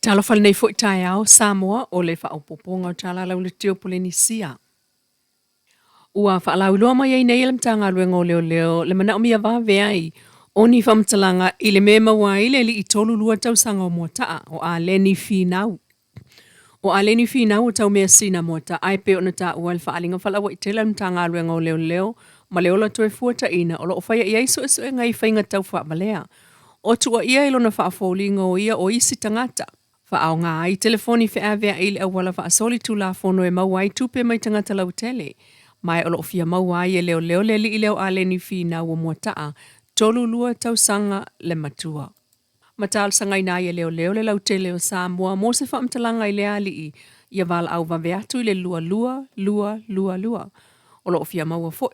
Talofa lenei foi taeao Samoa o le faaopoopoga o Tala Lauletiu o Polenisia. Ua faalauiloa mai ai nei e le Matagaluega o Leoleo le manaomia vave ai o ni faamatalaga i le mea e maua ai le alii 32 tausaga o Moataa, o Aleni Finau. O Aleni Finau o Taumeasina Moataa e pei ona taua e le faaaliga faalauaitele a le Matagaluega o Leoleo ma le Ola Toefuataiina o lo o faia i ai suesuega i faiga taufaavalea o tuuaia i lona faafoliga o ia o isi tagata Faaaoga ai telefoni feaveai i le auala faasolitulafono e maua ai tupe mai tagata lautele. Ma o lo o fia maua ai e leoleo le alii lea o Aleni Finau o Moataa, 32 tausaga le matua. Ma talosagaina ai e leoleo le lautele o Samoa mo se faamatalaga i lea alii ia valaau vave atu i le 2222. O lo o fia maua foi.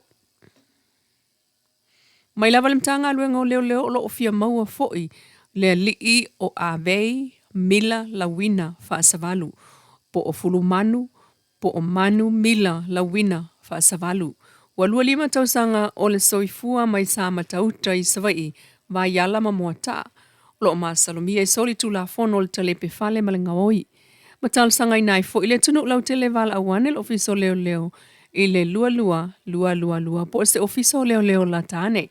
Mai lava le Matagaluega o Leoleo o lo o fia maua foi le alii o Avei Mila Lauina Faasavalu, po o Fulumanu, po o Manu Mila Lauina Faasavalu. Ua 25 tausaga o le soifua mai Samatauta i Savaii, Vaiala ma Moataa. O lo o masalomia i solitulafono o le talepe fale ma le gaoi. Ma talosagaina ai foi le atunuu lautele valaau ane le Ofisa o Leoleo i le 22222 po o se Ofisa o Leoleo lata ane.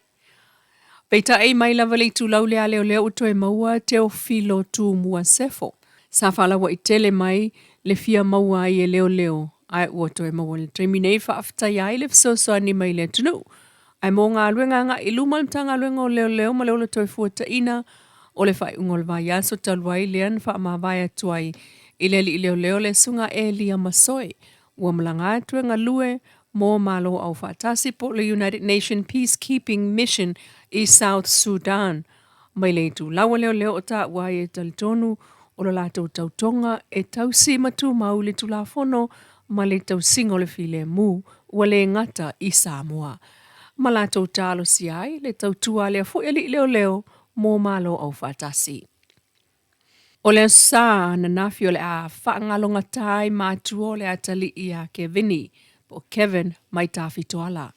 Peitai, mai lava le itulau lea a leoleo ua toe maua Teofilo Tumua Sefo. Sa faalaua'i tele mai le fia maua ai e leoleo, ae ua toe maua i le taimi nei faafetaia ai le fesoasoani mai le atunuu. Ae mo galuega agai i luma a le Matagaluega o Leoleo ma le Ola Toefuataiina, o le faaiuga o le vaiaso talu ai lea na faamavae atu ai i le alii leoleo le Susuga Elia Masoe, ua malaga atu e galue mo Malo Aufaatasi po o le United Nation Peacekeeping Mission i South Sudan. Mai le itulau a leoleo o taua ai e talitonu o lo latou tautoga e tausi ma tumau i le Tulafono ma le tausiga o le filemu ua le gata i Samoa. Ma latou talosia ai le tautua a lea foi alii leoleo mo Malo Aufaatasi. O le Aso Sa ananafi o le a faagalogata ai matua o le atalii ia Kevini, po o Kevin mai Tafitoala.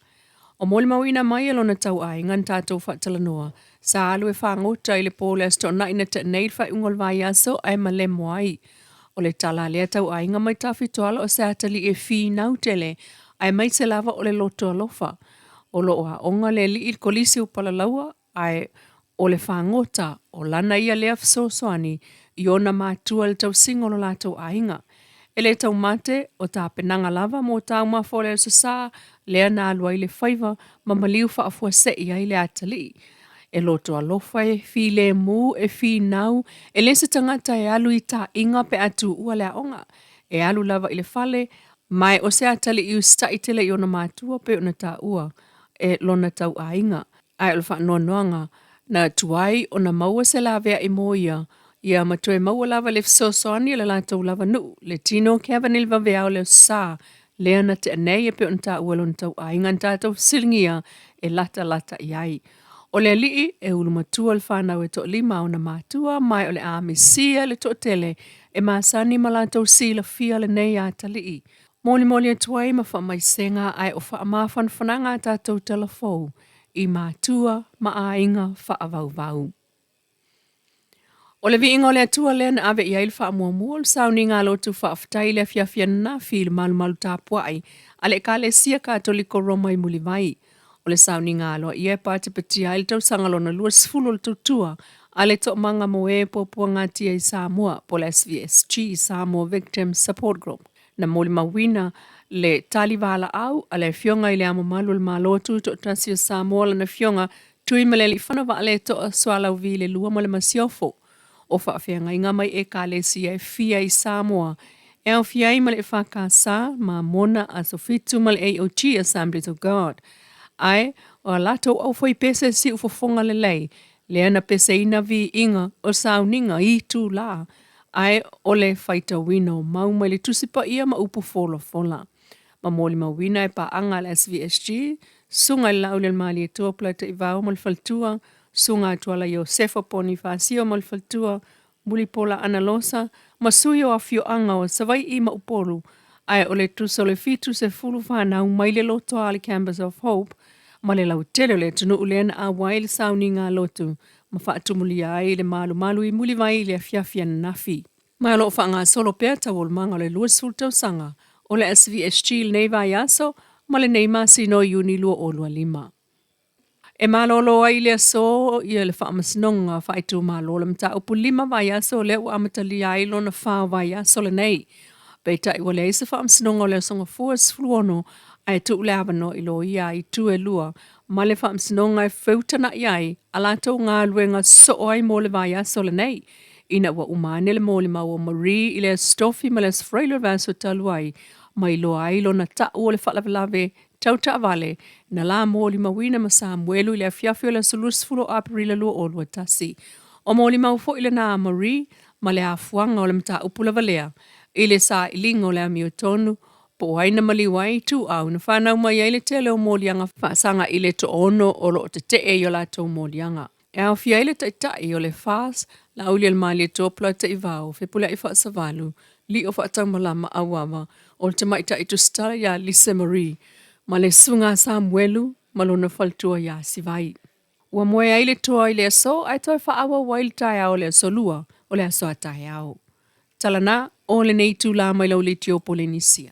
O molimauina mai e lona tauaiga na tatou faatalanoa, sa alu e fagota i le po o le Aso Toonai na tea nei i le faaiuga o le vaiaso ae malemo ai. O le tala a lea tauaiga mai Tafitoala o se atalii e finau tele aemaise lava o le loto alofa. O lo o aoga le alii i le Kolisi o Palalaua ae o le fagota o lana ia lea fesoasoani i ona matua i le tausiga o lo latou aiga. E le taumate, o tapenaga lava mo taumafa o le Aso Sa lea na alu ai le faiva ma maliu faafuasei ai le atalii. E loto alofa, e filemu, e finau, e le se tagata e alu i taaiga pe a tuua le aoga. E alu lava i le fale, ma o se atalii usitai tele i ona matua pei ona taua e lona tauaiga. Ae o le faanoanoaga, na tuai ona maua se laveai mo ia, ia ma toe maua lava le fesoasoani a le latou lava nuu, le tino o Kevin i le vaveao le Aso Sa lea na tea nei e pei ona taua e lona tauaiga na tatou fesiligia e latalata i ai. O le alii e ulu matua le fanau e toalima a ona matua ma o le a misia le toatele e masani ma latou silafia lenei atalii. Molimoli atu ai ma faamaisega ae o faamafanafanaga a tatou tala fou i matua ma aiga faavauvau. O le viiga o le Atua lea na ave i ai le faamuamua o le sauniga a lotu faafetai i le afiafi ananafi i le malumalu tapuai a le Ekalesia Katoliko Roma i Mulivai. O le sauniga aloaia e patipatia ai le tausaga lona 20 o le tautua a le Toomaga mo e Puapuagatia i Samoa po o le SVSG, Samoa Victims Support Group. Na molimauina le tali valaau a le Afioga i Le Ao Mamalu o le Malo Tutoatasi o Samoa Lana Afioga Tuimalealiifano Vaaletoa Sualauvi le Lua ma le Masiofo. O faafeagaiga mai Ekalesia e fia i Samoa e aofia ai ma le EFKS, Mamona, Aso Fitu ma le AOG, Assemblies of God. Ae o a latou aufaipese siufofoga lelei lea na peseina viiga o sauniga i itulā ae o le faitauina o mau mai le Tusi Paia ma upu folafola. Ma molimauina e paaga a le SVSG, Susuga i le Laaulialemalietoa Polataivao ma le Faletua, Susuga Atuala Iosefa Ponifasio ma le Faletua, Mulipola Analosa, ma sui o afioaga o Savai'i ma Upolu, ae o le tusa o le 70 fanau mai le lotoa a le Campus of Hope ma le lautele o le atunuu lea na auai i le sauniga a lotu ma faatumulia ai le malumalu i Mulivai i le afiafi ananafi. Ma o lo o faagasolo pea taualumaga o le 20 tausaga o le SVSG i lenei vaiaso ma lenei masina o Iuni 2025. E malolo ai i le aso ia le Faamasinoga Faaitumalo le mataupu lima vaiaso lea ua amatalia ai lona fa o vaiaso lenei. Peitai ua leai se faamasinoga o le Aso Gafua 16 ae tuu le avanoa i loia a itu e lua ma le Faamasinoga e feutana'i ai a latou galuega sosoo ai mo le vaiaso lenei. Ina ua uma ane le molimau a Marie i le Aso Tofi ma le Aso Faraile o le vaiaso talu ai, ma iloa ai lona ta'u o le faalavelave tau taavale na la molimauina ma Samuelu i le afiafi o le aso 20 o Aperila 2021. O molimau foi lena a Marie ma le afuaga o le mataupu lava lea i le sailiga o le amiotonu po o ai na maliu ai ituau na fanau mai ai le tele o moliaga faasaga i le toaono o lo o tetee i o latou moliaga. E aofia ai le Taitai o le FAST, Laaulialemalietoa Polataivao, Fepuleai Faasavalu, Lio Faataumalama Auava, o le Tamaitai Tusitala ia Lisa Marie, ma le Susuga a Samuelu ma lona faletua ia Sivai. Ua moe ai le toa i le aso ae toe faaauau ai le taeao o le aso Lua o le aso a taeao. Tala na o lenei itula mai lau Leitio Polenisia.